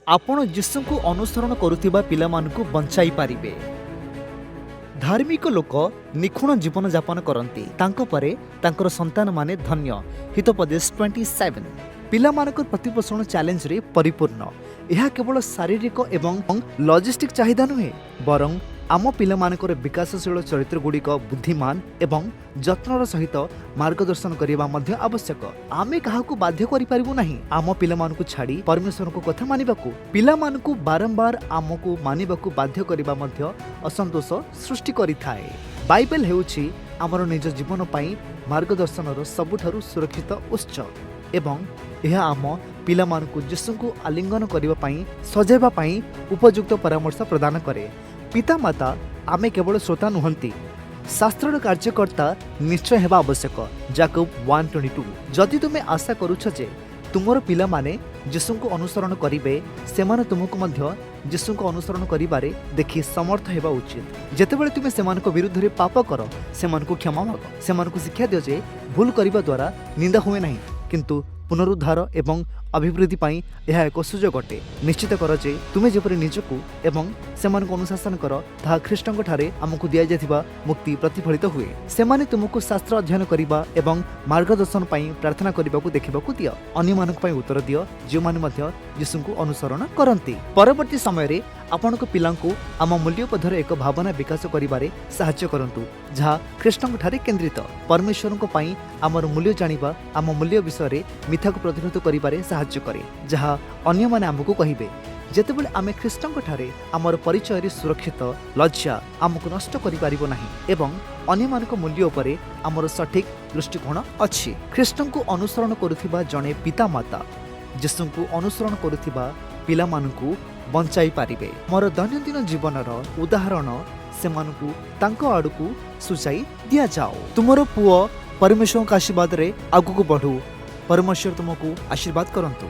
ଆପଣ ଯୀଶୁଙ୍କୁ ଅନୁସରଣ କରୁଥିବା ପିଲାମାନଙ୍କୁ ବଞ୍ଚାଇ ପାରିବେ। ଧାର୍ମିକ ଲୋକ ନିଖୁଣ ଜୀବନଯାପନ କରନ୍ତି, ତାଙ୍କ ପରେ ତାଙ୍କର ସନ୍ତାନମାନେ ଧନ୍ୟ। ହିତୋପଦେଶ 27। ପିଲାମାନଙ୍କର ପ୍ରତିପୋଷଣ ଚ୍ୟାଲେଞ୍ଜରେ ପରିପୂର୍ଣ୍ଣ। ଏହା କେବଳ ଶାରୀରିକ ଏବଂ ଲଜିଷ୍ଟିକ୍ ଚାହିଦା ନୁହେଁ, ବରଂ ଆମ ପିଲାମାନଙ୍କର ବିକାଶଶୀଳ ଚରିତ୍ରଗୁଡ଼ିକ ବୁଦ୍ଧିମାନ ଏବଂ ଯତ୍ନର ସହିତ ମାର୍ଗଦର୍ଶନ କରିବା ମଧ୍ୟ ଆବଶ୍ୟକ। ଆମେ କାହାକୁ ବାଧ୍ୟ କରିପାରିବୁ ନାହିଁ ଆମ ପିଲାମାନଙ୍କୁ ଛାଡ଼ି ପରମେଶ୍ୱରଙ୍କ କଥା ମାନିବାକୁ। ପିଲାମାନଙ୍କୁ ବାରମ୍ବାର ଆମକୁ ମାନିବାକୁ ବାଧ୍ୟ କରିବା ମଧ୍ୟ ଅସନ୍ତୋଷ ସୃଷ୍ଟି କରିଥାଏ। ବାଇବେଲ ହେଉଛି ଆମର ନିଜ ଜୀବନ ପାଇଁ ମାର୍ଗଦର୍ଶନର ସବୁଠାରୁ ସୁରକ୍ଷିତ ଉତ୍ସ ଏବଂ ଏହା ଆମ ପିଲାମାନଙ୍କୁ ଯୀଶୁଙ୍କୁ ଆଲିଙ୍ଗନ କରିବା ପାଇଁ ସଜାଇବା ପାଇଁ ଉପଯୁକ୍ତ ପରାମର୍ଶ ପ୍ରଦାନ କରେ। ପିତାମାତା, ଆମେ କେବଳ ଶ୍ରୋତା ନୁହନ୍ତି, ଶାସ୍ତ୍ରର କାର୍ଯ୍ୟକର୍ତ୍ତା ନିଶ୍ଚୟ ହେବା ଆବଶ୍ୟକ। ଜାକୁବ 1:22। ଯଦି ତୁମେ ଆଶା କରୁଛ ଯେ ତୁମର ପିଲାମାନେ ଯୀଶୁଙ୍କୁ ଅନୁସରଣ କରିବେ, ସେମାନେ ତୁମକୁ ମଧ୍ୟ ଯୀଶୁଙ୍କୁ ଅନୁସରଣ କରିବାରେ ଦେଖି ସମର୍ଥ ହେବା ଉଚିତ। ଯେତେବେଳେ ତୁମେ ସେମାନଙ୍କ ବିରୁଦ୍ଧରେ ପାପ କର, ସେମାନଙ୍କୁ କ୍ଷମା ମାଗ। ସେମାନଙ୍କୁ ଶିକ୍ଷା ଦିଅ ଯେ ଭୁଲ କରିବା ଦ୍ୱାରା ନିନ୍ଦା ହୁଏ ନାହିଁ, କିନ୍ତୁ ପୁନରୁଦ୍ଧାର ଏବଂ ଅଭିବୃଦ୍ଧି ପାଇଁ ଏହା ଏକ ସୁଯୋଗ ଅଟେ। ନିଶ୍ଚିତ କର ଯେ ତୁମେ ଯେପରି ନିଜକୁ ଏବଂ ସେମାନଙ୍କୁ ଅନୁଶାସନ କର, ତାହା ଖ୍ରୀଷ୍ଟଙ୍କଠାରେ ଆମକୁ ଦିଆଯାଇଥିବା ମୁକ୍ତି ପ୍ରତିଫଳିତ ହୁଏ। ସେମାନେ ତୁମକୁ ଶାସ୍ତ୍ର ଅଧ୍ୟୟନ କରିବା ଏବଂ ମାର୍ଗଦର୍ଶନ ପାଇଁ ପ୍ରାର୍ଥନା କରିବାକୁ ଦେଖିବାକୁ ଦିଅ। ଅନ୍ୟମାନଙ୍କ ପାଇଁ ଉତ୍ତର ଦିଅ ଯେଉଁମାନେ ମଧ୍ୟ ଯୀଶୁଙ୍କୁ ଅନୁସରଣ କରନ୍ତି। ପରବର୍ତ୍ତୀ ସମୟରେ ଆପଣଙ୍କ ପିଲାଙ୍କୁ ଆମ ମୂଲ୍ୟବୋଧର ଏକ ଭାବନା ବିକାଶ କରିବାରେ ସାହାଯ୍ୟ କରନ୍ତୁ, ଯାହା ଖ୍ରୀଷ୍ଟଙ୍କଠାରେ କେନ୍ଦ୍ରିତ। ପରମେଶ୍ୱରଙ୍କ ପାଇଁ ଆମର ମୂଲ୍ୟ ଜାଣିବା ଆମ ମୂଲ୍ୟ ବିଷୟରେ ମିଥ୍ୟାକୁ ପ୍ରତିରୋଧ କରିବାରେ ସାହାଯ୍ୟ କରେ, ଯାହା ଅନ୍ୟମାନେ ଆମକୁ କହିବେ। ଯେତେବେଳେ ଆମେ ଖ୍ରୀଷ୍ଟଙ୍କଠାରେ ଆମର ପରିଚୟରେ ସୁରକ୍ଷିତ, ଲଜ୍ଜା ଆମକୁ ନଷ୍ଟ କରିପାରିବ ନାହିଁ ଏବଂ ଅନ୍ୟମାନଙ୍କ ମୂଲ୍ୟ ଉପରେ ଆମର ସଠିକ୍ ଦୃଷ୍ଟିକୋଣ ଅଛି। ଖ୍ରୀଷ୍ଟଙ୍କୁ ଅନୁସରଣ କରୁଥିବା ଜଣେ ପିତାମାତା ଯୀଶୁଙ୍କୁ ଅନୁସରଣ କରୁଥିବା ପିଲାମାନଙ୍କୁ ବଞ୍ଚାଇ ପାରିବେ। ମୋର ଦୈନନ୍ଦିନ ଜୀବନର ଉଦାହରଣ ସେମାନଙ୍କୁ ତାଙ୍କ ଆଡ଼କୁ ସୂଚାଇ ଦିଆଯାଉ। ତୁମର ପୁଅ ପରମେଶ୍ୱରଙ୍କ ଆଶୀର୍ବାଦରେ ଆଗକୁ ବଢ଼ୁ। ପରମେଶ୍ୱର ତୁମକୁ ଆଶୀର୍ବାଦ କରନ୍ତୁ।